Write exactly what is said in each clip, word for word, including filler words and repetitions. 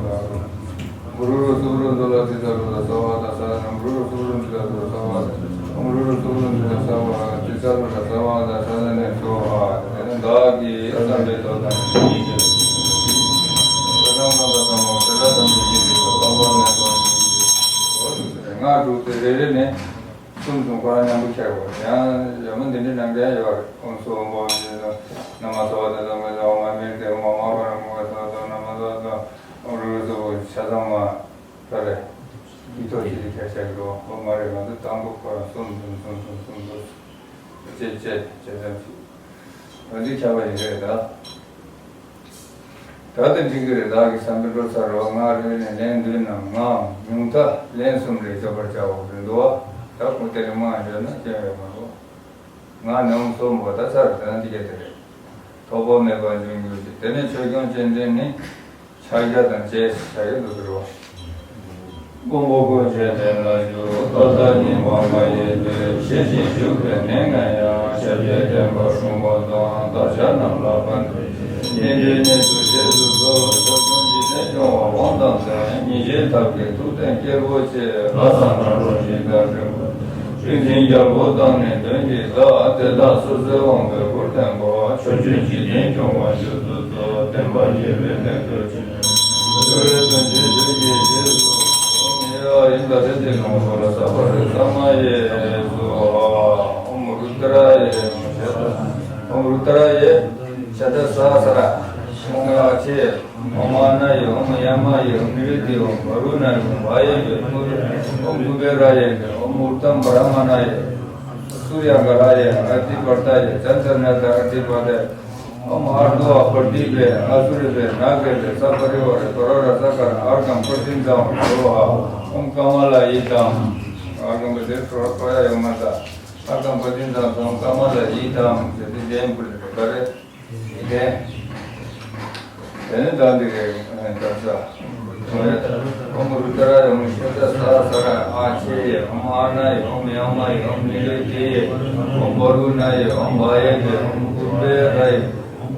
ཨུ་རུ་རུ་སུ་རུ་འདུ་ལ་ཏི་ས་རུ་ལ་ས་བ་ད་ས་ན་ཨུ་རུ་རུ་སུ་རུ་འདུ་ལ་སུ་རུ་ས་བ་ཨུ་རུ་རུ་སུ་རུ་འདུ་ལ་ས་བ་ཏི་ས་རུ་ལ་ས་བ་ད་ས་ན་ནས་སོ་ཧ་དེ་ནས་བདག་གིས་བསམ་པའི་ཚོགས་དང་ཉིད་ཀྱི་ས་ན་མ་ད་ས་མོ་ཏི་ས་ད་མི་ཀྱི་ཏི་ས་བ་བ་ནས་སོ་ལྔ་དྲུག་དེ་རེ་རེ་ནས། གསུམ་གསུམ་ཁོ་རང་མཉམ་པོ་ཁྱེར་དགོས། ཡང་ཡོད་མ་འདི་འདྲའི་ནང་འགལ་ཡོད་རེད། ཁོང་ཚོ་འོང་པོ་ཡིན་ན་མ་ཚོ་བ་དེ་ཚོ་མི་ཚོ་འོང་མ་མེད་དེ་འོང་མ་མ་ཁོ་རང་མོ་བ་ཚོ་ཚོ་ན་མ་ཚོ་ཚོ་ ཨོ་རོ་རོ་ཆ་ཚང་མ་ད་རེ་ཡིག་ཐོག་ཅིག་ལ་ཁྱེར་བཞག་གི་རོ། ཨོ་མ་རེད། ང་ཚོ་དང་པོ་ཁོ་རང་གསུམ་གསུམ་གསུམ་གསུམ་གསུམ་གསུམ་གསུམ་ཅེས་ཅེས་ཅེས་ཙམ་ཞིག་ང་ཚོའི་ཁྱབ་པ་ཡིན་རེད་ད། ད་ལྟ་འགྲིག་གི་རེད། བདག་གིས་བསམ་པའི་འགྲོ་ཚར་རོ། ང་རེ་ནས་ལན་བདུན་ནམ་ལྔའམ་ཉུང་མཐའ་ལན་གསུམ་རེ་བརྗོད་པར་བྱའོ་ཟེར་འདུག་བ། ད་ཁོ་དེ་ལས་མང་བརྗོད་ན་སྐྱོན་ཡོད་མ་རེད། ང་ནི་ཨོཾ་སྭ་མ་ད་ཚར་དེ་ན་འདི་ག་དེ་རེད། ཐོགས་པ་མེད་པར་འབྱུང་འགྱུར་ཅིག་དེ་ནས་ཆོས་སྐྱོང་སྤྱན་འདྲེན་ནི། ཕྱག་རྒྱ་དང་བཅས་ཕྱག་རྒྱ་འདུག་ཟེར་བ། མགོན་པོ་ཀུན་གྱི་རྟེན་ལ་བཞུགས། ད་ལྟ་ཉིད་མ་ངེས་པའི། ཤེས་བཞིན་བཞུགས་པའི་གནས་ལྔ་ཡང་། ཞབས་ཀྱི་བརྟན་པར་བསྲུང་བ་དང་། བདག་ཅག་རྣམས་ལ་ཕན་ཕྱིར། བསྙེན་བཀུར་ཉེར་འཚོ་རྗེས་སུ་བཟུང་། ཕྱོགས་བཅུ་འཇིག་རྟེན་སྐྱོང་བ་དབང་དང་ལྡན། ཉེས་བྱས་ཐབས་མཁས་ཐུབ་བསྟན་སྐྱེས་བུ་ཆེ། ལྷ་དང་ནཱ་རོ་ཞིང་དང་འབྲིང་པོ། ཀུན་མཁྱེན་རྒྱལ་པོ་དང་ནི་དོན་གྱི་བདག་དེ་དག་སོ་སོའི་དབང་པོས་བཀུར་སྟོན་པ། ཕྱོགས་བཅུའི་འཇིག་རྟེན་སྐྱོང་བ་རྗེས་སུ་བཟུང་། བསྟན་པ་རྒྱས་པའི་གནས་སུ་ཕྱིན། སྤྲུལ་པའི་དོན་ཆེན་ཆོས་ཀྱི་རྗེས་སུ་བཟུང་། ཡ་ཡིན་ད་དེ་དེ་ལོངས་སུ་ལ་ས་པ་རི་ས་མ་ཡེ་སུ། ཨོཾ་རུ་ཏྲ་ཡེ། ཨོཾ་རུ་ཏྲ་ཡེ། ཤ་ཏ་ས་ས་ར། ཨོཾ་ཨ་ཆེ། ཨོཾ་ཨ་ན་ཡེ། ཨོཾ་ཡ་མ་ཡེ། ཨོཾ་ནི་རི་ཏི་ཡེ། ཨོཾ་བ་རུ་ན་ཡེ། ཨོཾ་བ་ཡེ་ཡེ། ཨོཾ་ཀུ་བེ་ར་ཡེ་ཡེ། ཨོཾ་ཨུ་ཏམ་བྷ་ར་མ་ན་ཡེ། སུ་རྱ་ག་ར་ཡེ། ཨ་ཏི་པར་ཏ་ཡེ། ཙན་ཙ་ན་ཏ་ཨ་ཏི་པར་ཏ་ཡེ། ཨོཾ་ཨར་དྷོ་བ་པར་ཏི་བེ། ཨ་སུ་རི་བེ། ན་གེ་བེ། ས་པ་རི་ཝ་རེ། པ་ར་ར་ས་ཀ་ར། ཨརྒྷཾ་པྲ་ཏིན་དྷཾ་ཨ་རོ་ཧ། ཨོཾ་ཀ་མ་ལ་ཡི་དྷཾ། ཨརྒྷཾ་པ་དེ་ཁྲོ་ཁྲོ་ཡ་ཡོད་མ་ད། ཨརྒྷཾ་པྲ་ཏིན་དྷཾ་ཨོཾ་ཀ་མ་ལ་ཡི་དྷཾ་ཟེར་ཏེ་གདན་བཀུར་ལ་རེ་ག་རེ། ཡི་གདན། དེ་ནས་ད་འདི་གའི་གདན་ས། ཨོཾ་རུ་ཏྲ་ཡེ། ཨོཾ་ཤ་ཏ་ས་ས་ར་ཨ་ཆེ་ཡེ། ཨོཾ་ཨ་ན་ཡེ། ཨོཾ་ཡ་མ་ཡེ། ཨོཾ་ནི་རི་ཏི་ཡེ། ཨོཾ་བ་རུ་ན་ཡེ། ཨོཾ་བ་ཡེ་ཡེ། ཨོཾ་ཀུ་བེ་ར་ཡེ།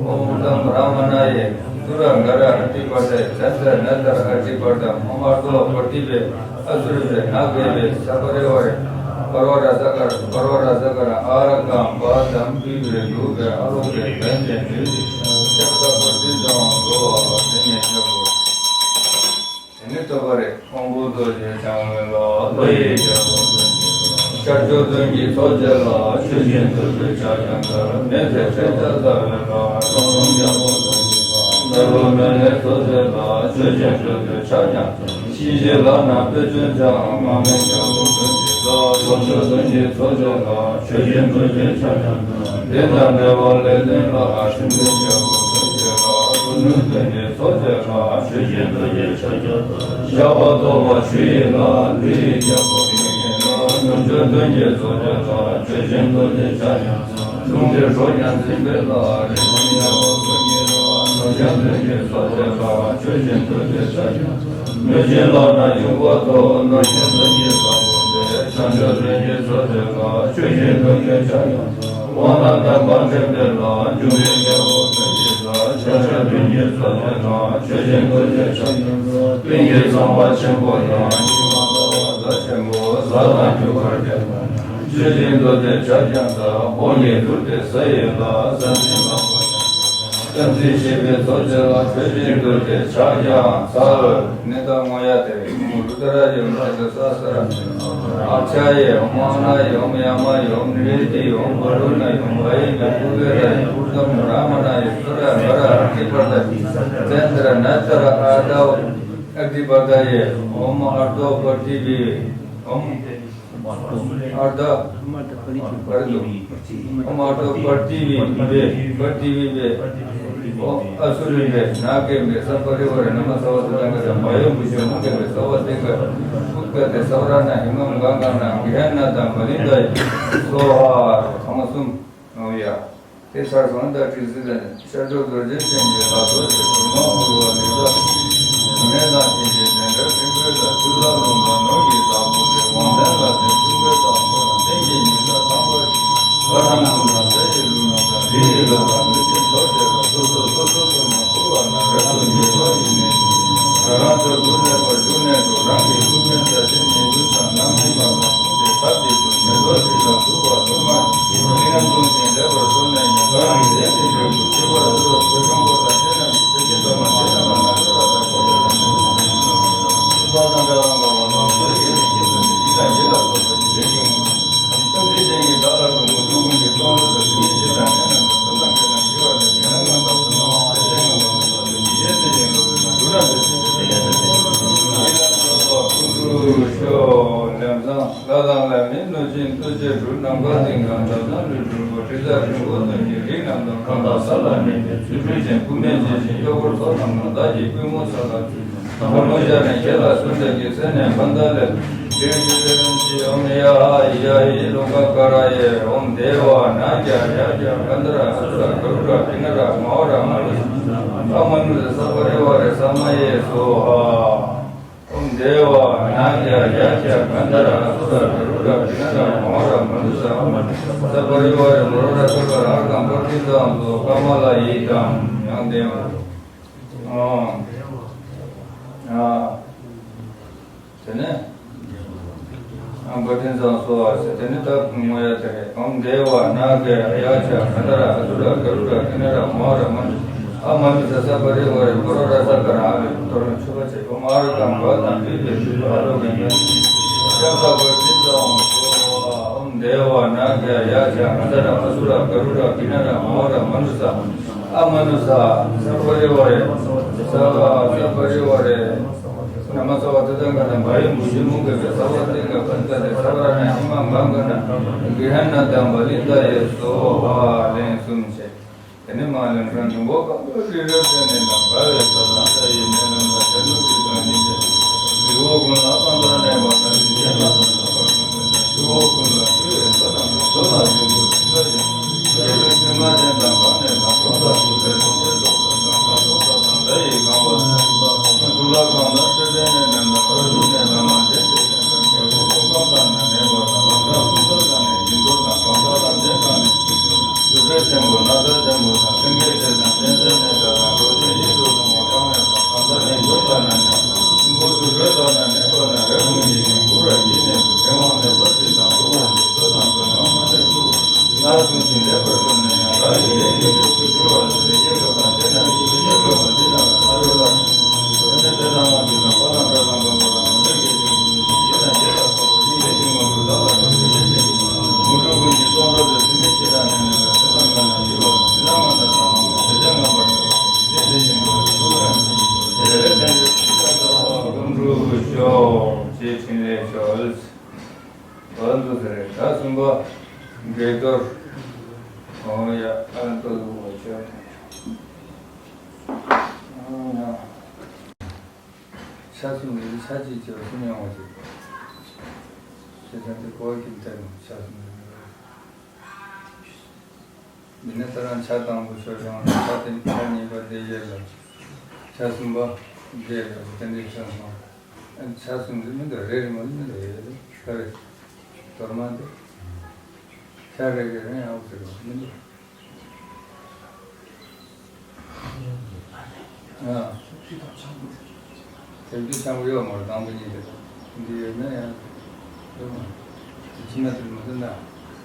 ཨོཾ་ཨུ་ཏམ་བྷ་ར་མ་ན་ཡེ། སུ་ར་ག་ར་ཨ་ཏི་པ་ཏ་ཡེ། ཙན་ཙ་ན་ཏ་ར་ཨ་ཏི་པར་ཏ། ཨོཾ་ཨར་དྷོ་བ་པར་ཏི་བེ། ཨ་སུ་རི་བེ། ན་གེ་བེ། ས་པ་རི་ཝ་རེ། པ་ར་ར་ས་ཀ་ར། པ་ར་ར་ས་ཀ་ར། ཨརྒྷཾ་པ་དྷམ་བི་བེ་དྷཱུ་བེ་ཨ་ལོ་ཀེ་དྷན་ཏེ་ནི་ཤ་ཏ་པྲ་ཏིན་དྷཾ་ཨ་རོ་ཧ། དེ་ནས་ཤ་པོ། དེ་ནས་ཐོབ་པ་རེད། དབང་པོ་རྡོ་རྗེ་འཆང་བའི་ལྷ། ལྷ་ཡི་རྒྱལ་པོ་དོན་གྱི་ལྷ། ཤར་ཕྱོགས་དོན་གྱི་ཚོགས་ཀྱི་ལྷ། ཆོས་ཀྱི་འདུལ་བའི་ཕྱག་རྒྱ་མཚན། མེ་ལྷའི་ཕྲེང་བ་འཛིན་པའི་ལྷ། ཁྲོ་ལྷུང་རྒྱལ་པོ་དོན་གྱི་ལྷ། ནཱ་རོ་མེ་ལྷའི་ཚོགས་ཀྱི་ལྷ། ཆོས་ཀྱི་འདུལ་བའི་ཕྱག་རྒྱ་མཚན། གཤིན་རྗེ་ལྷ་རྣམས་བསྟོད་ཅིང་བསྐྱངས། མར་མེ་རྒྱལ་པོ་དོན་གྱི་ལྷ། ལྷོ་ཕྱོགས་དོན་གྱི་ཚོགས་ཀྱི་ལྷ། ཆོས་ཀྱི་འདུལ་བའི་ཕྱག་རྒྱ་མཚན། དེ་དང་འབྲེལ་བ་ལས་ལྡན་ལྷ། སྲིན་པོའི་རྒྱལ་པོ་དོན་གྱི་ལྷ། ཀུན་འབྱུང་དོན་གྱི་ཚོགས་ཀྱི་ལྷ། ཆོས་ཀྱི་འདུལ་བའི་ཕྱག་རྒྱ་མཚན། ཞགས་པ་ཐོགས་པ་ཆུ་ཡི་ལྷ། ལུས་ཡི་རྒྱལ་པོ་མེ་ཡི་ལྷ། རྣམ་འབྱོར་དོན་གྱི་ཚོགས་ཀྱི་ལྷ། ཆོས་ཀྱི་འདུལ་བའི་ཕྱག་རྒྱ་མཚན། རླུང་རྟའི་གྲོགས་ཀྱང་འཛིན་པའི་ལྷ། རི་བོང་རྒྱལ་པོ་དོན་གྱི་ལྷ། ནོར་རྒྱང་དོན་གྱི་ཚོགས་ཀྱི་ལྷ། ཆོས་ཀྱི་འདུལ་བའི་ཕྱག་རྒྱ་མཚན། གནོད་སྦྱིན་ལྷ་རྣམས་དབྱུག་པ་ཐོགས། ནོར་སྦྱིན་དོན་གྱི་བདག་པོ་སྟེ། བྱང་ཆུབ་དོན་གྱི་ཚོགས་ཀྱི་ལྷ། ཆོས་ཀྱི་འདུལ་བའི་ཕྱག་རྒྱ་མཚན། དབང་དང་ལྡན་པ་འདྲེན་པའི་ལྷ། འབྱུང་པོའི་རྒྱལ་པོ་དོན་གྱི་ལྷ། བྱང་ཆུབ་དོན་གྱི་ཚོགས་ཀྱི་ལྷ། ཆོས་ཀྱི་འདུལ་བའི་ཕྱག་རྒྱ་མཚན། སྤུན་གྱི་ཚངས་པ་ཆེན་པོ་དང་། ཉི་མ་ཟླ་བ་གཟའ་ཆེན་པོ། གཟའ་དང་རྒྱུ་སྐར་དེ་དག་ཆོས་ཀྱི་འདུལ་བའི་ཕྱག་རྒྱ་མཚན། འོག་མིན་ལུས་ཏེ་ས་ཡི་ལྷ། ས་འཛིན་ལྷ་མོ་ཡང་། སྐྱབས་འཛིན་བཞི་པའི་ཚོགས་ཀྱི་ལྷ། ཆོས་ཀྱི་འདུལ་བའི་ཕྱག་རྒྱ་མཚན། གནས་བདག་དངོས་ཡ་དེ་ཨོཾ་རུ་ཏྲ་ཡེ། ཨོཾ་ཤ་ཏ་ས་ས་ར། ཨ་ཅ་ཡེ། ཨོཾ་ཨ་ན་ཡེ། ཨོཾ་ཡ་མ་ཡེ། ཨོཾ་ནི་རི་ཏི་ཡེ། ཨོཾ་བ་རུ་ན་ཡེ། ཨོཾ་བ་ཡེ་ཡེ། ཀུ་བེ་ར་ཡེ། ཨུ་ཏམ་བྷ་ར་མ་ན་ཡེ། སུ་ར་ག་ར་ཨ་ཏི་པར་ཏ་ཡེ། ཙན་ཙ་ན་ཏ་ར་ཨ་ཏ་ཨ་ཏི་པར་ཏ་ཡེ། ཨོཾ་ཨར་དྷོ་པར་ཏི་བི། ཨོཾ་ཨར་དྷ། ཨར་དྷ། ཨོཾ་ཨར་དྷོ་པར་ཏི་བི་བེ། པར་ཏི་བི་བེ། ཨོཾ་ཨ་སུ་རི་བེ། ན་གེ་བེ། ས་པ་རི་ཝ་རེ། ན་མ་ས་བ་ཏི་ལ་ཀ་ས། བ་ཡོ་བུ་ཤོ་མུ་ཀེ་བེ། ས་བ་ཏི་ཀ་ཨུ་ཀ་ཏེ། ས་བ་ར་ན་ཧི་མ་མུ་ག་ག་ན་གྷེ་ན་ད་མ་ལི་ད་ཡེ། སྭཱ་ཧཱ། ཐ་མ་གསུམ། ཨོ་ཡ། དེ་ཚར་སོང་ད་དྲི་ཟི་ལ་ནི། ཤར་ཕྱོགས་རྡོ་རྗེ་ཅན་གྱི་ལྷ། རྡོ་རྗེ་སྒྲོལ་མ་ཕུར་བ་ལེགས་བཟླས་ཀྱི། མེ་དང་ཐིག་ལེ་དེ་འདྲ་སྲིན་པོའི་ལྷ། ཆུ་ལྷ་རླུང་ལྷ་ནོར་གྱི་བདག་པོ་སྟེ། དབང་ལྡན་ལྷ་སྲིན་ཆུང་པོའི་བདག་པོ་ལ། བསྟན་གྱི་ཉི་ཟླ་དང་པོར་བཞུགས། ལྷ་དང་ཀླུ་དང་ལྷ་ཡི་ཀླུ་རྣམས་དང་། རི་ཡི་ལྷ་དང་ལུས་ཀྱི་ཐོག་ཆེ་ལ། སོ་སོ་སོ་སོ་སོ་མ་ཕུར་བ་ན་རབ་ཏུ་ཉེ་བར་ཡིད་ནི་ཞུགས། རང་རང་ཕྱོགས་སུ་གནས་པར་གྱུར་ནས་འགྲོ། རང་གི་སྐུ་ཕན་ས་ཆེན་ཉེ་འདུན་དང་། ནམ་མཁའི་མ་ལ་ཕུང་སྟེ་ཐབས་ཀྱིས་འདུལ། མེ་ཏོག་དྲི་དང་བདུག་པ་སོ་མ་ཡིས། ཚིག་རྣམ་བཟུང་ཞིང་བཟླས་པར་གསོལ་ནས་ཀྱང་། ཁོ་རང་གི་ལས་ནི་འབྲས་བུ་ཆེ་བར་འགྱུར་རོ། ཆོས་སྐྱོང་པོ་དང་ཆོས་རྣམས་ཀྱི། ཆོས་ཀྱི་བླ་མ་དེ་རྣམས་ལ་ང་བསྟོད་པ་དང་གོ་བདེ་དང་། སྲིད་པ་དང་བྲལ་བ་ལ་ལོངས་སུ་སྤྱོད་པའི་ཡེ་ཤེས་ཀྱི་ཡིད་དང་ཡིད་ལ་འོས་པ་ཡི་ལས་ཀྱི་ངོ་བོ། རྩོམ་འབྲི་ཅན་གྱི་བདག་ལ་སྒྲོལ་མོ། སྐྱོང་ཀུན་གྱི་གཏོང་ལུགས་ལ། ཞུ་མི་ཤེས་དང་ཉན་རྣམས་ཀྱི། ཚུལ་དང་མཁས་དང་ཞི་བ་ལ། ཞེན་ལྔ་དང་ཚུལ་ལྔ་དང་། ཤེས་ལྔ་དང་ཚུལ་ལྔ་དང་། ཞི་བའི་བསྟན་བཅོས་ཀྱི་ལུགས་ལ། འབྲུ་རྣམས་ལ་ཞུགས་ཏེ། ལམ་བཟང་ལྷ་དང་ལྷ་མིན་གནོད་སྦྱིན་ཐུགས་རྗེ་གྲུབ། ནམ་མཁའ་ལྡིང་ཁང་འདབ་བཟང་ལུས་འཁྲུགས་པ། དྲི་ཟ་རིང་པོ་སྟོན་གྱི་རིགས་རྣམས་དང་། གང་དག་ས་ལ་གནས་པའི་རྫུ་འཕྲུལ་ཅན། བུད་མེད་ཇི་བཞིན་གཡོག་འཁོར་ཚོགས་རྣམས་ལ། བདག་གི་པུས་མོ་ས་ལ་བཙུགས་ནས། ལྷ་མོ་ཤ་རེ་ཁྱེད་ལ་གསོལ་འདེབས་ཀྱི། ཚེ་ནས་ཕན་ཐོགས་ལེགས་ཤིག་ཨོམ་ཡ་ཧ་ཡ་ཧི་ལོ་ཀ་ཀ་ར་ཡེ། ཨོམ་དེ་བ་ན་གྱ་ཡ་གྱ་གན་དྷ་ར་ཨ་སུ་ར་ག་རུ་ཌ་ཀི་ན་ར་མ་ཧོ་ར་མ་ནུ་ས་ཨ་མ་ནུ་ས་ས་པ་རི་ཝ་རེ་ས་མ་ཡེ་སོ་ཧ། ཨོམ་དེ་བ་ན་གྱ་ཡ་གྱ་གན་དྷ་ར་ཨ་སུ་ར་ག་རུ་ཌ་ཀི་ན་ར་མ་ཧོ་ར་མ་ནུ་ས་ཨ་མ་ནུ་ས་པ་རི་ཝ་རེ་མོ་ར་ས་པ་ར་ཀམ་པ་ཏི་ཙམ་སོ་ཀ་མ་ལ་ཡི་དམ་ཡང་ལྡན་ཨ་ཨ། དེ་ནས་ཨམ་བ་དེ་ཚང་སོ་བ་ཟེར། དེ་ནས་ད་ངོ་ཡ་དེ་རེད། ཨོམ་དེ་བ་ན་ག་ཡ་ཡ་ཆ་ག་ད་ར་ཨ་སུ་ར་ག་རུ་ཌ་ཀི་ན་ར་མ་ཧོ་ར་མ་ནུ་ཨ་མ་ནུ་ས་ས་པ་རི་ཝ་རེ་ཀོ་རོ་ར་ས་ཀ་ར་ཨ་བེ་ཐོ་རོ་ཆུ་བ་ཆེ་ཨོམ་ཨ་རུ་ཀམ་བ་དང་བི་བེ་ཤུ་ཨ་རོ་གན་གན་ཤ་ས་པ་རི་ཙམ་སོ་བ། ཨོམ་དེ་བ་ན་ག་ཡ་ཡ་ཆ་ག་ད་ར་ཨ་སུ་ར་ག་རུ་ཌ་ཀི་ན་ར་མ་ཧོ་ར་མ་ནུ་ས། ཨ་མ་ནུ་ས། ས་པ་རི་ཝ་རེ། ས་ས་པ་རི་ཝ་རེ། ན་མ་ས་བ་ཏི་ཏ་ག་ན་བ་ཡི་མུ་ཞི་མུ་གེ་བེ་ས་བ་ཏི་ག་པན་ཙ་ཏེ་ས་བ་ར་ན་ཧི་མ་མ་ག་ན་གི་ཧ་ན་དམ་བ་ལི་ཏ་ཡེ་སོ་ཧ། ལན་གསུམ་བྱས། དེ་ནས་མ་ལན་ཁྲོན་དུ་མགོ་གང་དུ་རི་རབ་ཏེ་ནས་དང་ག་བེ་ས་ལ་ཏ་ཡི་ནས་ལམ་ལ་ཏེ་ནུ་ཏི་ཏ་ནི་ཏེ་རི་བོ་ཀུན་ལ་གང་དུ་གནས་པ་ན་རི་ཅན་ལ་དང་། ཨོ་ཡ། ཨ་ཏོ་ལུ་བ་ཅོ། ཨོ་ཡ། ཆ་གསུམ་ལས་ཆ་གཅིག་བྱས་པ་གསུམ་ཡོང་བ་ཅིག་བྱས་ཙང་དེ་གོ་བ་ཁྱིམ་ཐལ་ནས་ཆ་གསུམ་ལས། མི་ན་ད་རང་ཆ་དང་པོ་ཤོར་བྱུང་ན་ཆ་དེ་ཆ་གཉིས་པ་དེ་ཡོད་ལ། ཆ་གསུམ་པ་དེ་ཡོད་ལ་དེ་འདྲའི་ཆ་སོང་། ཨ་ཆ་གསུམ་དེ་མི་འདུག་རེ་རེ་མ་མི་འདུག་ཡོད་ལ་ཁ་རེ། དོར་མ་འདུག་ཆ་རེ་རེ་རེ་ཡང་འོག་ཟེར་བ་མི་འདུག་ཨ། དེབ་ཀྱི་ཆང་བུ་ཡོད་མ་རེད། དང་པོ་ཉིད་དེ་དང་འདི་ཡོད་ན་ཡང་ཡོད་མ་རེད། ཕྱི་མ་དེ་མ་དེ་ན་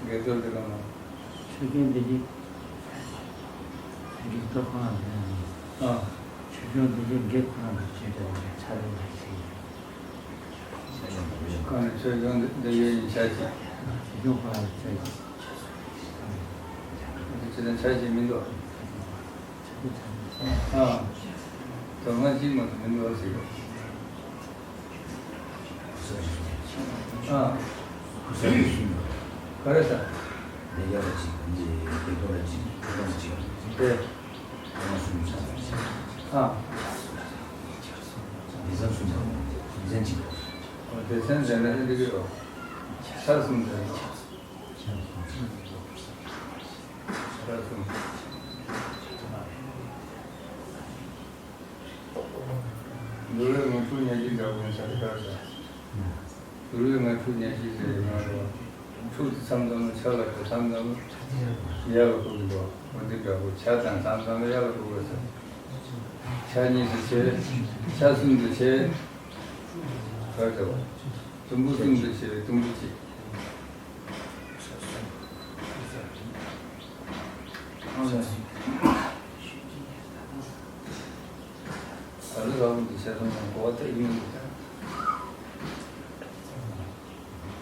དགེ་ཚོགས་དེ་ལ་མ། ཆོས་སྐྱོང་དེ་གི་དགེ་ཚོགས་ཁོ་ན་དེ་ན་ཨ། ཆོས་སྐྱོང་དེ་གི་དགེ་ཁོ་ན་དེ་ཆོས་དེ་ལ་ཆ་རེ་མ་ཆེ། ཁོ་ན་ཆོས་སྐྱོང་དེ་ཡོད་ཡིན་ཆ་ཆེ། ཆོས་སྐྱོང་ཁོ་ན་དེ་ཆ་ཆེ། ཅི་ལ་ཆ་ཞིག་མི་འདུག་ཨ། དོན་ལྔ་གཅིག་མ་གཏོགས་མི་འདུག་ཟེར། ཨ། ག་རེ་ཟེར། དེ། ཨ། སྡེ་ཚན་ཟེར་ན་འདི་གི་རོ། ཆ་གསུམ་ཟེར་ན། འདུལ་བའི་ངང་ཁྲུས་ཉེར་གཅིག་འདྲ་བོ་ཡིན་ས་རེད་ད། འདུལ་བའི་ངང་ཁྲུས་ཉེར་གཅིག་ཟེར་ཡོད་མ་རེད་བ། ཁྲུས་དེ་མཚམས་མཚམས་ལ་ཕྱག་ལ་ཁ་མཚམས་མཚམས་ལ་ཡར་ལ་བཀུག་གི་འདུག་འོ་འདི་འདྲ་བོ་ཕྱག་དང་མཚམས་མཚམས་ལ་ཡར་ལ་བཀུག་དགོས་ས། ཕྱག་གཉིས་སུ་བྱེད། ཕྱག་གསུམ་དུ་བྱེད། ག་རེ་ཟེར་བ། དུམ་བུ་གསུམ་དུ་བྱེད་པའི་དུམ་བུ་གཅིག་ད་ལྟ་ལ་འོང་དུ་བྱས་སོང་ན་གོ་བ་ཐེག་མིན་འདུག་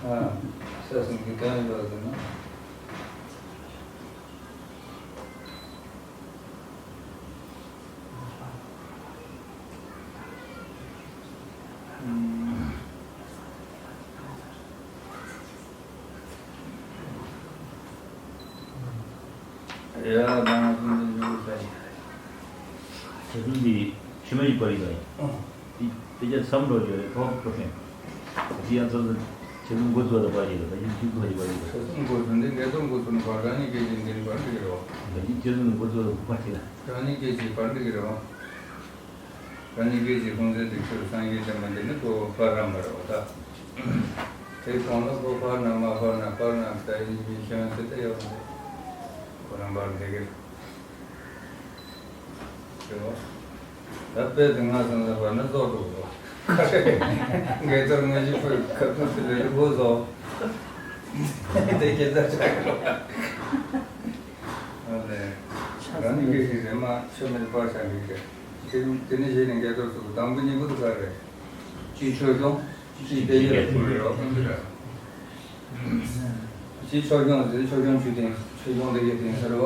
ཨ། ས་གསུམ་གྱི་དོན་ཡོད་པ་ཟེར་ན། ཨུམ། ཡ་དང་སུམ་ཅུ་ཉི་ཤུ་རྩ་གཅིག་རེད། ཆེ་ཆུང་འདི་ཕྱི་མ་ཡི་པར་ཡིན་པ་ཡིན། ཨང་། འདི་དཔེ་ཆ་མཚམས་འགྲོ་རྒྱུ་རེད། ཐོག་ཐོག་ཤིང་། འདི་ཡང་མཚམས་མཚམས་ཆེ་ཆུང་འགོ་ཚུགས་པ་དང་པར་ཡིན་པ་ཡིན། ཆུང་ཚུགས་པ་ཡིན་པ་ཡིན་པ། ཆེ་ཆུང་འགོ་ཚུགས་འདི་འགལ་རྟོག་འགོ་ཚུགས་ནི་པར་རང་ཉིད་སྐད་ཅིག་འདི་ནི་པར་འགྲིག་གི་རེད་བ། ད་ཡིན་ཆེ་ཆུང་འགོ་ཚུགས་པ་པར་ཡིན། རང་ཉིད་སྐད་ཅིག་པར་འགྲིག་གི་རེད་བ། རང་ཉིད་སྐད་ཅིག་ཁུངས་བཙན་དུ་གྱུར་སངས་རྒྱས་བསྟན་པ་འདི་ནི་ཁོ་པར་རང་པར་རེད་བ་ད། དེ་གོང་ལ་ཁོ་པར་ན་མ་པར་ན་པར་ན་ད་ཡིན་མིན་ཤེས་ཡོན་ཟེར་ད་ཡོད་མ་རེད། ཁོ་རང་པར་འགྲིག་གི་རེད། ད་དཔེ་དེ་ང་སང་ལ་བར་ན་བཟོ་འགྲོ་གོ། ཁ་རེ་འགལ་རྟོག་ལྔ་བཞི་པོའི་ཁ་ཐུག་དེ་ལས་བོ་བཟོ། དེ་སྐད་ཆ་ཆགས་ཀྱི་རེད། ཨ་ལས། རང་ཉིད་སྐད་ཅིག་རེད་མ་ཆོས་མེད་པར་ཆགས་འགྲིག་གི་རེད། དེ་ནི་གཞི་ནས་འགལ་རྟོག་ཚུགས་དང་པོ་གཉིས་པོ་དེ་ག་རེད། གཅིག་ཆོས་སྐྱོང་། གཅིག་དེ་ཡོད་པ་རེད་རོ་ཁོང་ཚོ་ར། གཅིག་ཆོས་སྐྱོང་ཟེར་ཆོས་སྐྱོང་ཆོས་ལྡན་ཆོས་སྐྱོང་དེ་ཡོད་ལྡན་ཟེར་བ།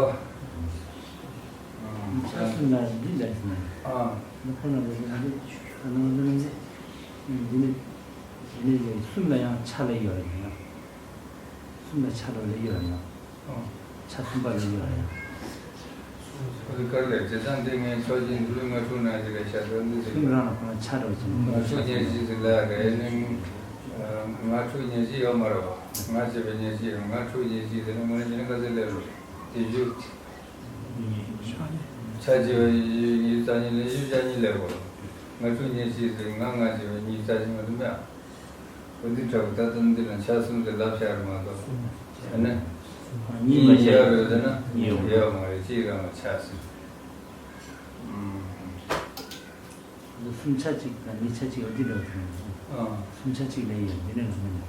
ཆ་གསུམ་ལ་འདི་ལས་ཟིན། ཨ། ནི་ཁོ་ན་ལས་ཟིན་འདི་ཆོས་སྐྱོང་ནང་ཟིན་འདི་ནི་འདི་ནི་ལས་གསུམ་ལ་ཡང་ཆ་ལ་ཡོད་རེད་ཡང་། གསུམ་ལ་ཆ་ལ་ལས་ཡོད་རེད་ཡང་། ཆ་གསུམ་པ་ལ་ཡོད་རེད། ཁོ་ཚོ་དཀར་ལས་རྗེས་ཚང་དེ་ངའི་ཕྱོགས་ཀྱི་འདུལ་ལྔ་དྲུག་ན་ཞིག་ལ་ཤར་ཚོད་འདི་ཟིག་གསུམ་རང་ལ་ཁོ་ན་ཆ་རོགས་བྱེད་ནས་ལྔ་དྲུག་ཉེར་བཞི་ཟིག་ལ་རེད་ནི། ལྔ་དྲུག་ཉེར་བཞི་ཡོད་མ་རེད་བ། ལྔ་བྱས་པའི་ཉེར་བཞི་ཡོད། ལྔ་དྲུག་ཉེར་བཞི་ཟེར་ན་དངོས་གནས་བྱས་ན་དཀར་ཚེ་ལས་རུ་དེ་རྒྱུ། ཆ་བྱས་པའི་ཉི་ཤུ་རྩ་གཉིས་ལས་ཉི་ཤུ་རྩ་གཉིས་ལས་གོ། ལྔ་དྲུག་ཉེར་བཞི་ཟེར་ལྔ་ལྔ་བྱས་པའི་ཉི་ཤུ་རྩ་གཉིས་མ་གཏོགས་མེད་ཨ། འོ་འདི་འདྲ་བོ་ད་ལྟ་འདི་ལ་ཆ་གསུམ་དེ་ལབ་བཞག་རེད་མ་གཏོགས། ཨ་ནི། གཉིས་མ་གཉིས་ཡོད་རེད་ཟེར་ན་ཡོད་མ་རེད། གཅིག་རང་ལ་ཆ་གསུམ། ཨུམ། སུམ་ཆ་གཅིག་དང་ཉིས་ཆ་གཅིག་འོ་འདི་འདྲ་བོ་ཨ། སུམ་ཆ་གཅིག་ལས་ཡོད་འདི་ནས་ལ་མིན།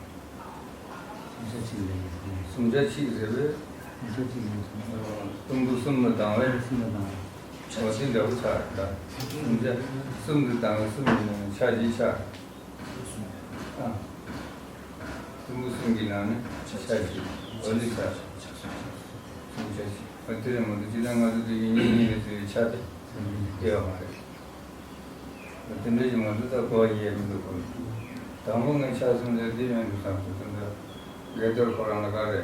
སུམ་ཆ་གཅིག་ལས་ཡོད་འདི་ནས། སུམ་ཆ་གཅིག་ཟེར་བས། སུམ་ཆ་གཅིག་ལས་ཡོད་སུམ་ཆ། ཨ། གཏུམ་པོ་གསུམ་ལ་ལྡང་བས། གསུམ་ལ་ལྡང་བས། འོ་འདི་འདྲ་བོ་ཆགས་རེད་ད། སུམ་ཆ་གསུམ་དུ་ལྡང་བས་གསུམ་ཡིན་ན་ཆ་བཞི་ཆགས། ཨ། གཏུམ་པོ་གསུམ་གྱི་ནང་ནས་ཆ་བཞི། འོ་འདི་ཆ་གསུམ་ཆ་བཞི། ཨ་དེ་རེད་མ་གཏོགས་སྤྱིར་ན་ང་ཚོ་དེ་གི་གཉིས་གཉིས་ལས་ཚོའི་ཆ་དེ་སྐྱེ་བ་མ་རེད། ཨ་དེ་འདྲ་ཞིག་ང་ཚོ་ད་གོ་བ་ཡས་མི་འདུག་གོ། དང་པོ་ངས་ཆ་གསུམ་ལས་འདི་མེད་འདུག་བསམ་སོང་། དེ་འདྲ་འགལ་རྟོག་ཁོ་རང་ལ་ག་རེ་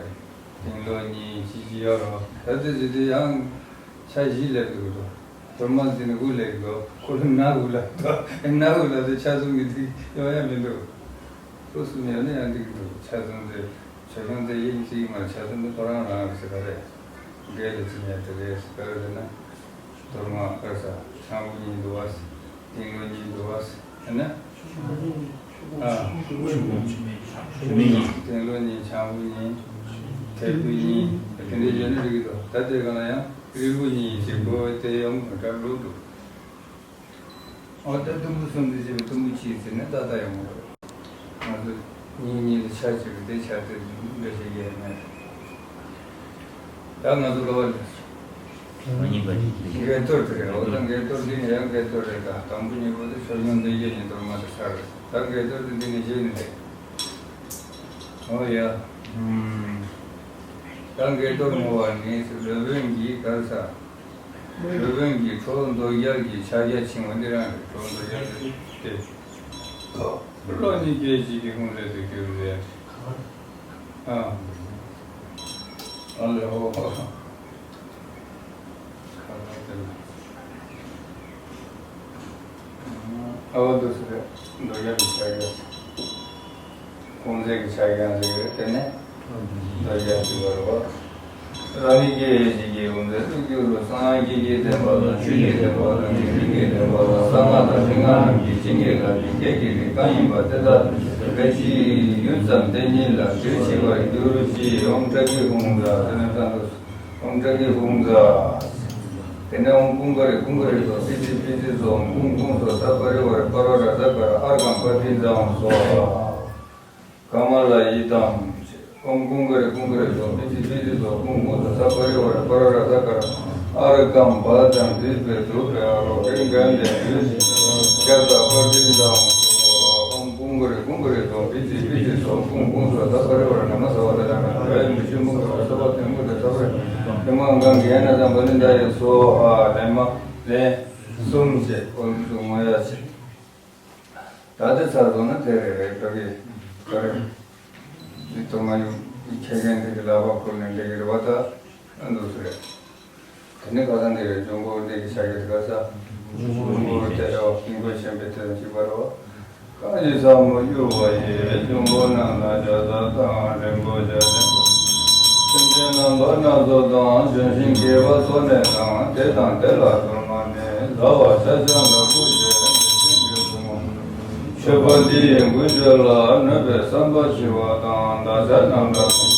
དེང་ལོ་གཉིས་ཅི་ཅི་ཡོད་རོ། ད་དེ་ཅི་དེ་ཡང་། ཆ་བཞི་ལས་འདུག་དོ། སོར་མོ་འདི་ནི་དབུ་ལས་འདུག་ཁོ་ལ་ན་དབུ་ལ་འདུག་ན་དབུ་ལ་དེ་ཆ་གསུམ་གྱི་ཚིག་ཡོང་ཡ་མི་འདུག་ཁོ་གསུམ་ཡོད་ན་ཡང་འགྲིག་གི་འདུག་ཆ་གསུམ་དེ་ཆོས་སྐྱོང་དེ་ཡིན་ཚིག་མ་ཆ་གསུམ་དེ་ཁོ་རང་རང་རེད་ཟེར་ག་རེད། འགལ་ལ་ཚིག་ཉར་དེ་རེད་ཟེར་ག་རེ་ཟེར་ན། སོར་མོ་དཀར་ས་ཆང་བུ་གཉིས་འདུག་བ། ཏིང་ལོ་གཉིས་འདུག་བ། ཨ་ན། ཨ། ཆུ་མིག་གཉིས། ཏིང་ལོ་གཉིས་ཆང་བུ་གཉིས། ཐལ་བུ་གཉིས། དེ་འདྲའི་ཡོད་ན་འགྲིག་གི་འདུག་ད་དེ་ག་ལ་ཡང་རིལ་བུ་གཉིས་ཞིག་དགོས་དེ་ཡོང་གྲབས་ལོ་འདུག་འོ་ད་གཏུམ་པོ་གསུམ་དུ་བྱས་པའི་གཏུམ་པོ་གཅིག་ཟེར་ནས་ཏག་ཏག་ཡོང་གི་རེད། ང་ཚོ་གཉིས་གཉིས་ལ་ཆ་བྱས་པའི་དེ་ཆ་དེ་འདྲ་ཞིག་ཡོད་མེད། ད་ང་ཚོ་ག་བ་ལ། འགལ་རྟོག་དེ་རེད། འོ་ད་འགལ་རྟོག་འདི་ནས་ཡང་འགལ་རྟོག་རེད་ད། དང་པོ་གཉིས་པོ་དེ་ཆོས་སྐྱོང་དེ་ཡེ་ནས་གཏོར་མ་དེ་ཚར་རེད། ད་འགལ་རྟོག་དེ་འདི་ནས་ཤེས་ནི་རེད། འོ་ཡ། ད་འགལ་རྟོག་བསྔོ་བ་ནི་སློབ་དཔོན་གྱིས་ག་རེ་ཟེར། སློབ་དཔོན་གྱིས་ཁྲོ་བོ་འདོད་རྒྱལ་གྱི་ཕྱག་རྒྱ་བྱིན་པ་འདི་རང་རེད། ཁྲོ་བོ་འདོད་རྒྱལ་དེ་བློ་ནི་སྐད་ཅིག་གིས་ཁོང་རེ་དུ་གྱུར་ཏེ། ཨ། ཨ་ལེ་ཧོ། ཁ་ལག་དེ་ལ། ཨ་བ་དུ་སི་རེད། འདོད་རྒྱལ་གྱི་ཕྱག་རྒྱ། ཁོང་རེ་གི་ཕྱག་རྒྱ་ཟེར་གི་རེད་དེ་ནས། འདོད་རྒྱལ་གྱི་བར་བ། རང་ཉིད་ཀྱི་ཡེ་ཤེས་ཀྱི་འོད་ཟེར་དུ་གྱུར་པ་སངས་རྒྱས་ཀྱི་བསྟན་པ་དང་ཆོས་ཀྱི་བསྟན་པ་དང་དགེ་འདུན་གྱི་བསྟན་པ་དང་གསང་སྔགས་དང་ཤིང་སྔགས་རྣམས་ཀྱི་བྱིན་གྱིས་བརླབས་ཤིང་བསྐལ་བརྒྱའི་རིགས་གང་ཡིན་པ་དེ་དག་ཏུ་གཞོལ་བའི་ཕྱིར་ཡུད་ཙམ་དེ་ཉིད་ལ་དུས་བྱེད་པར་གྱུར་ཅིག་ཨོཾ་ཏྲ་གི་ཧཱུྃ་ཛཿ་ཟེར་ནས་བཏང་འདུག་ཨོཾ་ཏྲ་གི་ཧཱུྃ་ཛཿ་དེ་ནས་ཨོཾ་ཀུཾ་ཀ་རེ་ཀུཾ་ཀ་རེ་སྭཱ་ཧཱ། པི་ཙི་པི་ཙི་སྭཱ་ཧཱ། ཧཱུྃ་ཧཱུྃ་སྭཱ་ཧཱ། ས་པ་རི་ཝཱ་ར་པ་རོ་ར་ཛ་ཀ་ར་ཨརྒྷཾ་པ་ཏིཉྩ་ཧཱུྃ་སྭཱ་ཧཱ། ཀ་མ་ལ་ཡི་དམ། ཨོཾ་ཀུཾ་ཀ་རེ་ཀུཾ་ཀ་རེ་སྭཱ་ཧཱ། པི་ཙི་པི་ཙི་སྭཱ་ཧཱ། ཧཱུྃ་ཧཱུྃ་སྭཱ་ཧཱ། ས་པ་རི་ཝཱ་ར་པ་རོ་ར་ཛ་ཀ་ར་ཨརྒྷཾ་བཛྲ་དང་འདུས་པའི་དུག་གི་ཨ་རོ་རེ་འགའ་ལས་འདུས་ཤིང་ཁྱབ་བདག་པ་ཏིཉྩ་ཧཱུྃ་སྭཱ་ཧཱ། ཨོཾ་ཀུཾ་ཀ་རེ་ཀུཾ་ཀ་རེ་སྭཱ་ཧཱ། པི་ཙི་པི་ཙི་སྭཱ་ཧཱ། ཧཱུྃ་ཧཱུྃ་སྭཱ་ཧཱ། ས་པ་རི་ཝཱ་ར་ན་མ་ས་བ་ད་ན་མ་ཡ་མི་ཤུ་མུ་ཁ་ས་པ་ཐེ་མུ་ད་ས་པ་རེ་ཐེ་མ་གང་གི་ཡ་ན་དང་པ་ནི་ད་ཡ་སྭཱ་ཧཱ། ལེ་མ་ལེ་གསུམ་བྱས། ཨོ་ནི་སུ་ངོ་ཡ་བྱས། ད་ལྟ་ཚར་སོང་ན་དེ་རེད་རེད་ད་གི་ད་རེད། འདི་ཐོག་མ་ཡོང་ཁྱེད་མཁན་དེ་གི་ལག་པ་ཁུར་ནས་འདི་གི་རེད་བ་ད་འདུག་སེ་རེད། དེ་ནི་ཁ་སང་འདིར་འབྱུང་པོ་འདི་གི་ཆ་ཡོད་དེ་ག་ས། འབྱུང་པོ་དེ་ཡང་སྙིང་པོ་ཆེན་པོའི་དོན་གཅིག་པ་རེད། གང་ཞིག་ཟབ་མོ་དབྱུག་པ་ཡིས། འབྱུང་པོ་རྣམས་ལ་ཕྱག་འཚལ་དང་། རིན་པོ་ཆེ་ལྡན་པ་སེམས་ཅན་རྣམ་པ་སྣ་ཚོགས་དང་། ལྗོན་ཤིང་གི་བ་སོ་ནས་དང་། དེ་དང་དེ་ལ་གཏོར་མ་ནི། ཟ་བར་ཤ་ཆང་ལ་བསྐུར་བྱས། མི་སྲིན་གྱི་བུ་མོ་མཆོད་པ་འདི་ཡི་འགུལ་སྐྱོད་ལ། གནོད་པའི་བསམ་པ་ཞི་བ་དང་། འདག་ཆ་རྣམས་ལ་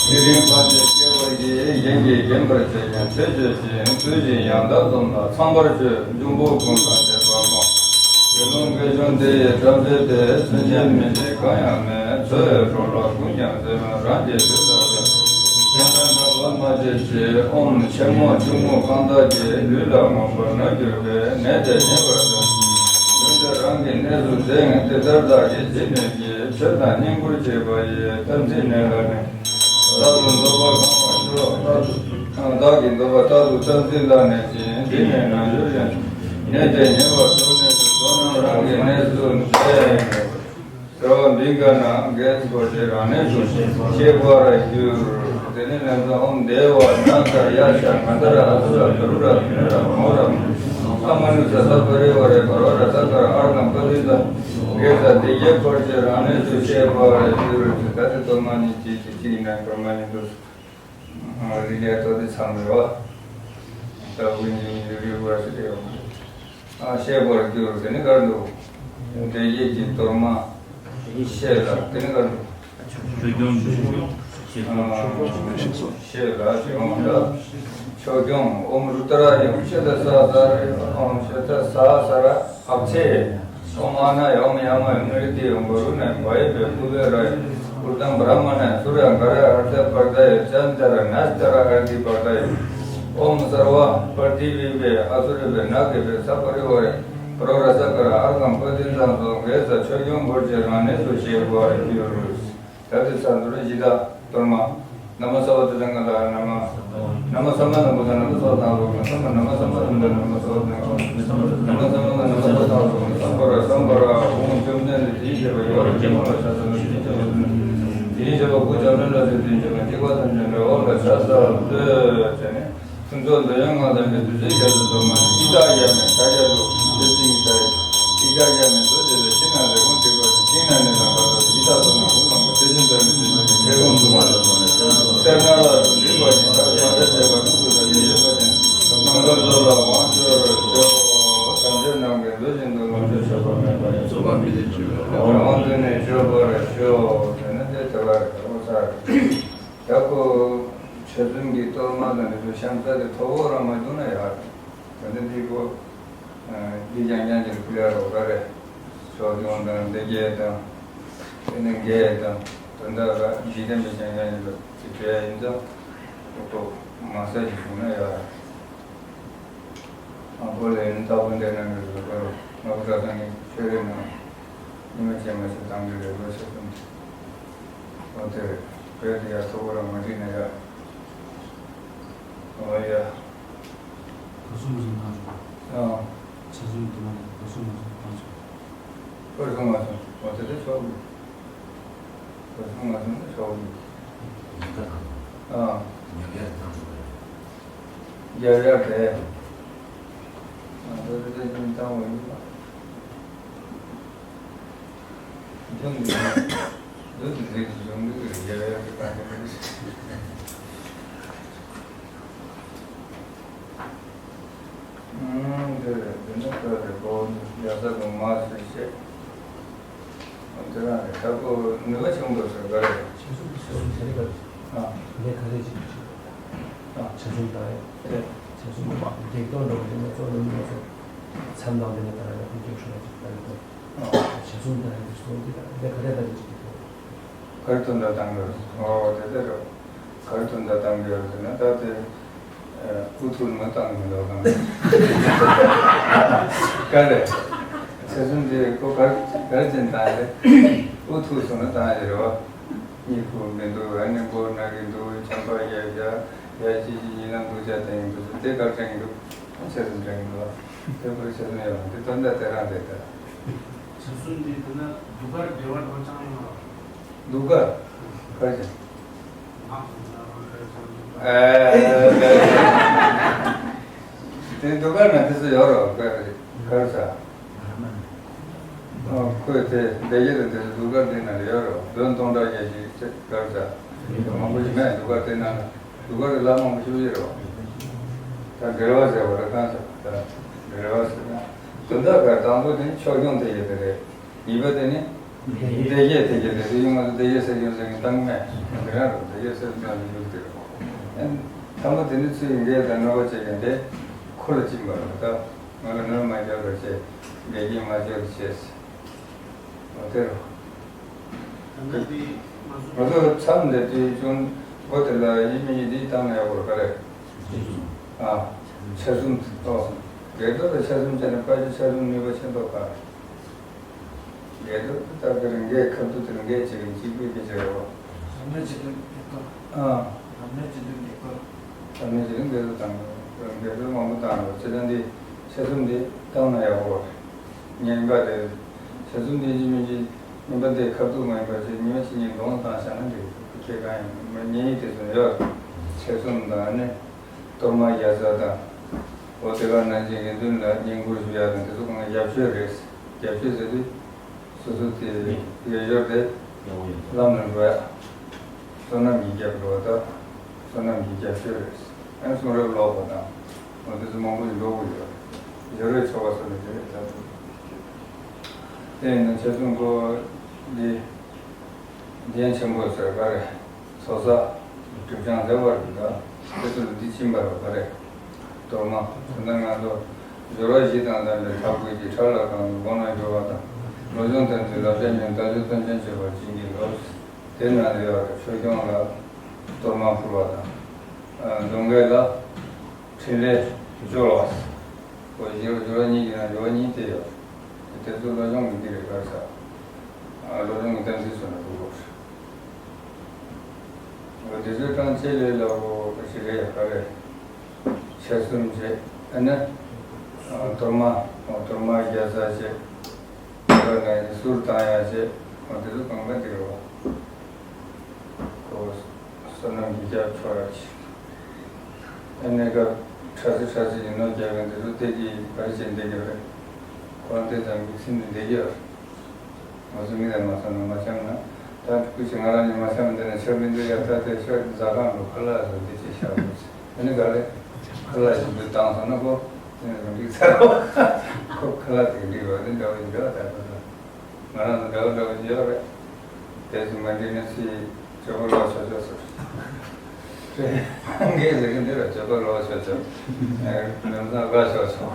དེ་རིང་ཕན་བདེ་སྐྱེ་བ་ཡི། རྒྱན་གྱིས་བརྒྱན་པར་བྱས་ཀྱང་ཚེ་གཅོད་ཅིང་། ཚུལ་བཞིན་ཡང་དག་སྡོམ་ལ་ཚངས་པར་སྤྱོད། འབྱུང་པོ་ཀུན་དང་བཅས་པ་སྨོ། དགེ་སློང་གི་སྐྱོན་དེ་ཡི་བྲམ་ཟེ་དེ། སུན་འབྱིན་མི་བྱེད་གང་ཡང་མེད། འཚོ་བའི་འགྲོ་ལ་ཀུན་ཀྱང་བརྩེ་བས། རང་གི་རྒྱུད་ལ་ཡང་དག་པར་མ་བྱས་ཤིང་། ཨོམ་ཆེན་མོ་ཆུང་ངུ་གང་དག་གིས། ལུས་ལ་མངོན་པར་མ་གྱུར་པའི། ནད་དེ་ཉེ་བར་བསྟེན། ལུས་འདི་རང་གི་གནས་སུ་འཛིན། དེ་ལྟར་བདག་གིས་ཅི་ནུས་ཀྱིས། ཆོས་དང་བསྙེན་བཀུར་བྱས་པ་ཡིས། དམ་ཚིག་ནད་ལ་ནི། རྟག་ཏུ་འདོད་པ་སྐོང་བར་ཤོག་བདག་གི་འདོད་པ་རྟག་ཏུ་དམ་ཚིག་ལ་གནས་ཤིང་། འདི་ནས་ནམ་ཞིག་ཡང་། ནད་དེ་ཉེ་བར་བཟོད་ནས་སུ། བསོད་ནམས་རང་གི་གནས་སུ་འཛིན། ཟེར་བ་འདི་ག་ན་གེ་སི་བོ་ཆེ་རང་གནས་སུ་ཤེས་པར་འགྱུར། དེ་ནས་ལམ་སང་ཨོམ་དེ་བ་ན་ས་ཡ་ཤ་ག་ད་ར་ཨ་སུ་ར་དུ་རུ་ར་ཕི་ན་ར་མོ་ར་ཨ་མ་ནུ་ས་ས་པ་རི་བ་རེ་བ་ར་ས་ཀ་ར་ཨར་གམ་པ་ལི་ས་གེ་ས་དེ་གེ་བོ་ཆེ་རང་གནས་སུ་ཤེས་པར་འགྱུར། ད་དེ་གཏོར་མ་ནི་གཅིག་གཅིག་གཅིག་ཡིན་ན་གཏོར་མ་ནི་འདུག་རིགས་ལས་ཏོ་དེ་ཚང་མེད་བ། ད་དབུ་འཇིགས་འཇིགས་རིགས་བ་ཞིག་རེད་བ། ཨ་ཤེས་པར་འགྱུར་དེ་ནི་གར་འདུག་འདྲེ་ཡིད་ཀྱི་གཏོར་མ་ཤེས་ལ་དེ་ནི་གར་འདུག་ཆོས་སྐྱོང་ཆོས་སྐྱོང་ཤེས་ལ་ཤེས་འོང་ལ། ཆོས་སྐྱོང་ཨོམ་རུ་ཏ་ར་ཡོང་ཤེ་ད་ས་ས་རེ་ཨོམ་ཤེ་ད་ས་ས་ར་ཨབ་ཚེ། ཨོམ་ཨ་ན་ཡ་ཨོམ་ཡ་མ་ཡ་མ་རི་ཏི་ཨོམ་བ་རུ་ན་བ་ཡེ་བེ་ཀུ་བེ་ར་ཡེ་ཀུར་ཏམ་བྲ་མ་ན་སུ་ར་ག་ར་ཨར་ཏ་པར་ཏ་ཡེ་ཅན་ཏ་ར་ནས་ཏ་ར་ཨར་ཏི་པར་ཏ་ཡེ། ཨོམ་སར་བ་པར་ཏི་བི་བེ་ཨ་སུ་རི་བེ་ན་གེ་བེ་ས་པ་རི་བ་རེ་པ་རོ་ར་ས་ཀ་ར་ཨར་གམ་པ་ཏི་ཛམ་སོ་གེ་ས་ཆོས་སྐྱོང་འཁོར་བཅས་རང་གནས་སུ་ཤེས་པར་འགྱུར། ད་དེ་ཚར་དུ་རུ་འཇི་ད་གཏོར་མ། ན་མོ་སརྦ་བ་ཏི་ཏང་ག་ད་ན་མ། ན་མོ་སམ་བ་ན་བུ་ཏ་ན་མོ་སརྦ་ཏང་ལོ་ཀ་ན་མོ། ན་མོ་སམ་བ་ཏུན་ཏ་ན་མོ་སརྦ་ཏང་ལོ་ཀ་ན་མོ། ན་མོ་སམ་བ་ན་མོ་སརྦ་ཏང་ལོ་ཀ་ན་སམ་བ་ར་སམ་བ་ར་ཧཱུྃ་བཅོམ་ལྡན་འདས་དེའི་ཞབས་པ་ཡོ་ར་ཇེ་མ་ལ་ཕྱག་འཚལ་ལོ། དེའི་ཞབས་པ་དེའི་ཞབས་པ་སྐུ་ལྕམ་ལོ་ལ་དེ་དེའི་ཞབས་པ་གཅིག་པ་ཐམས་ཅད་འདྲ་བ་ལ་ཕྱག་འཚལ་ལོ་ཟེར་ནས། ཕུན་ཚོགས་འདོད་ཡོན་ལྔ་ལྡན་པའི་བདུད་རྩིའི་རྒྱ་མཚོ་གཏོར་མ་ནི། ཡི་དྭགས་ཡ་མའི་ཕྱག་རྒྱ་ལུ་ཏི་སིང་ཏ་ཡི། ཡི་དྭགས་ཡ་མའི་མཛོད་དེ་ལ་ཤིང་ནགས་ལས་ཁུངས་བྲིས་པ་དང་། ཤིང་ནགས་ནས་ལ་བར་དུ་ཡི་དྭགས་སོ་ནག་ཧུ་ལང་པ་ཏི་ཤིང་ཏ་མི་ཏི་ལ་ནི་ཐེ་གོམ་དུ་མ་ལ་སོང་ནས་སེར་སྣ་ལ་དུ་འདྲིས་པ་ཡི་དྭགས་མ་འདྲ་བྱས་པ་ཀུན་ཏུ་ལ་ཡོད་པ་ཅན་ནམ་མཁའ་མཛོད་ལ་དབང་བསྐུར་ཞུ། དམ་ཅན་རྣམས་ཀྱི་མཛོད་བཞིན་དུ་ལོངས་སྤྱོད་མཆོད་པ་མེད་པ་ཡི། རང་དབང་དུ་ནས་སྤྱོད་པར་ཞུ། དེ་ནི་དེ་དེ་བར་དག་ས། ད་ཁོ་ཆ་ཚུན་གྱི་གཏོར་མ་དང་འདི་ཚོ་ཤམ་ས་དེ་མཐོ་བོ་རང་མ་བྱུང་ན་ཡག་རེད། ད་ནི་འདི་ཁོ་འདི་རྐྱང་རྐྱང་གི་ཕུལ་ཡ་རོགས་ག་རེད། ཆོས་སྐྱོང་དང་སྡེ་བརྒྱད་དང་དེ་ནི་བརྒྱད་དང་དོན་དག་ལ་འཇིག་རྟེན་པའི་རྐྱང་རྐྱང་གི་ལ་ཅིག་བྱས་ཡིན་ཙང་ཁོ་མ་ས་ཞིག་བྱུང་ན་ཡག་རེད། ཨ་ཁོ་ལས་ཡིན་ལྟ་བུ་འདྲ་ན་མི་རུ་དགོས་རོགས་ང་བུ་གྲྭ་ཚང་གི་ཆོས་རེད་ན། ཉི་མ་བྱས་མ་བྱས་དང་གི་རེ་བ་བྱེད་དུ་འོ་དེ་རེད། བོད་དེ་ཡ་ཐོག་ར་མ་འགྲིག་ན་ཡ། འོ་ཡ། ག་སུ་མ་སུ་བཏང་ཆོག་ཨ། ཆ་སུ་དུ་མ་ནས་ག་སུ་མ་སུ་བཏང་ཆོག་ག་སུ་མ་སུ་འོ་དེ་དེ་ཆོག་གི་ག་སུ་མ་སུ་ནི་ཆོག་གི་ཉེན་ཁ་དང་། ཨ། ཉེན་ཁ་དང་ཆོག་གི་རྒྱབ་ཡ་དེ། ང་ཚོ་དེ་དེ་ཉིན་བཏང་བ་ཡིན་པ། འདི་འདི་འདི་འདི་འདི་འདི་རྒྱབ་ཡ་དེ་ག་དེ་མི་རེད། ཨང་། དེ་རེད། དེ་ནི་ཁོ་རེད་གོ། རྒྱ་ས་གོང་མ་ཟེར་བཤད། དེ་རང་རེད། ད་ཁོ་ནུས་པ་ཆེན་པོ་ཟེར་ག་རེད། ཆེ་ཆུང་དེ་རེད་ག་ཨ། ངས་ག་རེ་བྱེད་ཀྱི་ཨ། ཆ་ཆུང་དང་ཡང་དེ་ཆ་ཆུང་མ་བགེགས་གཏོར་འགྲོ་བ་དེ་ནས་གཙོ་བོ་ནི་ཚོ་མཚམས་ནང་དེ་ནས་དང་ཡང་ཁོ་རྒྱུགས་ཤོར་ལ་ཅིག་ལྟ་གི་འདུག་ཨ། ཆ་ཆུང་དང་ཡང་དེ་སོང་གི་ད་ངས་ག་རེ་ལྟ་གི་ཅིག་གི་འདུག་ག་རེ་དོན་དག་བཏང་དགོས། ཨོ་དེ་དེ་རེད། ག་རེ་དོན་དག་བཏང་དགོས་ཟེར་ན་ད་དེ། ཨུ་ཐུག་མ་བཏང་མི་འདུག་གང་། ག་རེ། ཆ་ཆུང་དེ་ཁོ་ག་ག་རེ་ཅན་བཏང་རེད། ཨུ་ཐུག་སོང་ན་བཏང་ཡ་རེད་བ། གཉིད་ཁུག་མི་འདུག་ཨ་ནི་མགོ་ན་གི་འདུག་ཆམ་པ་ཡལ་ཡ་ཡ་ཅི་ཅི་ཉིན་ལ་འདུག་ཅག་དེ་ཡིན་འདུག་དེ་ག་རེ་དྲན་གི་འདུག་ཆ་ཆུང་དྲན་གི་འདུག་དེ་ཁོ་ཆ་ཆུང་ཡོད་དེ་དོན་དག་དེ་རང་རེད་ད། ཆ་ཆུང་དེ་དེ་ན་སྡུག་གར་བདེ་བར་འགྲོ་ཅང་ཡོང་རོགས། སྡུག་ག་ག་རེ་བྱས། ཨེ། དེ་ཟློས་གར་ནང་དེ་ཚོ་ཡོད་རེད་བ། ག་རེ་ཟ། ཁོས་དེ་སྡེ་དགེ་དང་དེ་ཟློས་གར་དེ་ནང་ཡོད་རེད་བ། འབུམ་སྟོང་ཕྲག་བརྒྱད་ཅུ་ཅེས་ག་རེ་ཟ། མང་པོ་ཞིག་མེད། ཟློས་གར་དེ་ནང་ལ་ཟློས་གར་གྱི་ལྷ་མང་པོ་ཞིག་ཡོད་རེད་བ། ད་འགྲེལ་པ་ཟེར་བ་རེད། གང་ཟེར་བ། ད་འགྲེལ་པ་ཟེར་ན། དོན་དག་ག་དང་པོ་དེ་ནི་ཆོས་སྐྱོང་སྡེ་དགེ་དེ་རེད། གཉིས་པ་དེ་ནི། སྡེ་བརྒྱད་སྡེ་བརྒྱད་དེ་དེ་ཡོང་བ་དེ་སྡེ་བརྒྱད་གསེར་སྐྱོང་ཟེར་མཁན་བཏང་མེད། དེ་རང་རེད། སྡེ་བརྒྱད་གསེར་སྐྱོང་ཟེར་མཁན་དེ་རེད། ཨན། ཐ་མ་དེ་ནི་ཚུལ་བཞིན་འགལ་དང་གནོད་པ་བྱེད་མཁན་དེ་ཁོ་ལ་སྦྱིན་པ་རེད། ད་ང་ལ་གནོད་མ་རྒྱག་པར་བྱེད། འགལ་རྐྱེན་མ་བྱེད་པར་བྱེད་ཟེར། འོ་དེ་རེད། ད་ནི་དེ་ང་ཚོ་ང་ཚོ་མཚམས་འདི་དུས་ཅུང་འགོ་དེ་ལ་ཡིན་མིན་ཡིན་དེ་བཏང་ན་ཡག་པོ་རེད། ག་རེ། ཨ། ཆ་གསུམ། ཨོ། འགལ་འདུ་ལ་ཆ་གསུམ་བྱས་ནས་དཔལ་ཆ་ཆ་གསུམ་ནུས་པ་ཆེ་མདོག་ག་འགལ་འདུ་ལྟར་དེར་འགལ་ཁ་བསྡུ་དེར་འགལ་བྱེད་པའི་གཅིག་པུའི་སྐད་ཆ་རེད་བ། རབ་གནས་སྤྱི་མདོས་འགལ་འདུ། ཨ། རབ་གནས་སྤྱི་མདོས་འགལ་འདུ། རབ་གནས་སྤྱི་མདོས་འགལ་འདུ་དང་འགལ་འདུ་མང་པོ་བཏང་རོགས། བྱེད་སྟངས་འདི་ཆ་གསུམ་འདི་བཏང་ན་ཡག་པོ་རེད། ངན་པ་དེ་ཆ་གསུམ་འདི་ཡིན་མིན་གྱི་ངན་པ་དེ་ཁ་བསྡུ་མ་ཡིན་པ་བྱས་ཉི་མ་གཅིག་གཉིས་གདོང་བཏང་བཞག་ན་འགྲིག་གི། ཁྱེད་གང་ཡིན་མིན་ཉེ་ཡིག་དེ་ཚོ་ཡོད། ཆ་གསུམ་དང་ནི། གཏོར་མ་རྒྱ་ཚ་དང་། འོ་དེ་ག་ནང་བཞིན་དགེ་འདུན་ལ་བསྙེན་བཀུར་ཞུ་ཡག་དང་དེ་ཚོ་གང་ག་རྒྱབ་སྐྱོར་རེད། རྒྱབ་སྐྱོར་ཟེར་དུས། སོ་སོ་དེ་ཡོད་ཡོད་དེ། ལམ་ལ་འགྲོ་ཡག་བསོད་ནམས་ཀྱི་རྒྱབ་འགྲོ་བ་དང་། བསོད་ནམས་ཀྱི་རྒྱབ་སྐྱོར་རེད། ཨན་གསུང་རབ་ཀློག་པ་དང་། འོ་དེ་ཚོ་མང་པོ་ཞིག་འགྲོ་དགོས་ཡོད་རེད། ཡོད་རེད། ཆོ་ག་སོགས་ལ་དེ་རེད་ད། དེ་ཡིན་ན་ཆ་གསུམ་པོ་འདི། རྒྱན་ཆེན་པོ་ཟེར་ག་རེ། ཚོགས་བསགས། སྒྲིབ་སྦྱང་ཟེར་བ་རེད་ད། དེ་ཚོ་ལ་འདི་སྦྱིན་པ་རེད་ག་རེ། གཏོར་མ། དེ་འདྲ་ང་ཚོ་སྦྱོར་བ་བཞི་དང་ལྡན་པའི་ཐབ་ཀུན་གྱིས་ཁྲག་ལ་གང་དུ་སྒོ་ནས་སྦྱོར་བ་དང་། བློ་སྦྱོང་དེ་ཚོའི་བསླབ་བྱ་ཉོན་དག་ཆོས་སྟོན་ཅན་བྱེད་པར་བྱིན་གྱིས་རློབས། དེ་ན་ལས་པར་ཆོས་སྐྱོང་ལ་གཏོར་མ་ཕུལ་བ་དང་། གདོན་བགེགས་ལ་ཕྲིན་ལས་སྦྱོར་བ། འོ་སྦྱོར་བ་གཉིས་ཀྱི་ནང་སྦྱོར་བ་གཉིས་དེ་ཡོད། དེ་ཚོ་བློ་སྦྱོང་གི་འདི་རེད་ག་རེ་ཟ། བློ་སྦྱོང་གི་གཏན་ཚིགས་སུ་ན་འགྲོ་དགོས། འོ་དེ་ཚོའི་གྲངས་ཅི་ལས་ལ་འོ་ག་ཅི་རེད་ཡ་ག་རེ། ཆ་གསུམ་བྱས། ཨ་ནི། གཏོར་མ། གཏོར་མ་བརྒྱ་རྩ་བྱས། དེ་ནས་གསུར་བཏང་ཡ་བྱས། འོ་དེ་ཚོ་གང་ག་འདི་རེད་བ། ཁོ་བསོད་ནམས་ཀྱི་རྒྱ་ཆོག་ཡ་བྱས། ཨ་ནི་སྐབས་ཁྲ་ཚི་ཁྲ་ཚི་ཡིན་ནོ་རྒྱག་གི་འདི་ཚོ་བལྟས་ཀྱི་ག་རེ་བྱས་བསྡད་ཀྱི་རེད། ཁོ་རང་བལྟས་ཙམ་གྱི་ཚིག་འདི་བསྡད་ཀྱི་རེད། ང་ཚོ་མི་ལ་མ་བསམ་ན་མ་འཆམ་ན། ད་སྐུ་མཁྱེན་ང་རང་གཉིས་མ་འཆམ་ན་འདི་ན་ཆབ་མི་འདུག་ཡ། ད་དེ་ཤོད་ཟ་ཁང་དུ་ཁ་ལག་ཟ་འདི་ཅི་བྱ་དགོས་ཟེར། ཨ་ནི་ག་རེ། ཁ་ལག་ཞིག་འདི་བཏང་སོང་ན་ཁོ་དེ་ནས་རང་འགྲིག་ཚར་རོ། ཁོ་ཁ་ལག་དེ་འགྲིག་རོ། འདི་འདྲ་བོ་ཡིན་འདྲ་ད་ཁོ་ད། ང་རང་ཚོ་འདྲ་བོ་འདྲ་བོ་ཞིག་ཡོད་རེད། དེ་ཚོ་མ་འགྲིག་ན་ཚེ་སྤྱོད་པ་ལོག་ཆོག་ཆོག་ཟེར། ངས་ཟེར་གི་འདི་རེད། སྤྱོད་པ་ལོག་ཆོག་ཆོག་ལམ་སང་དགའ་ཆོག་ཆོག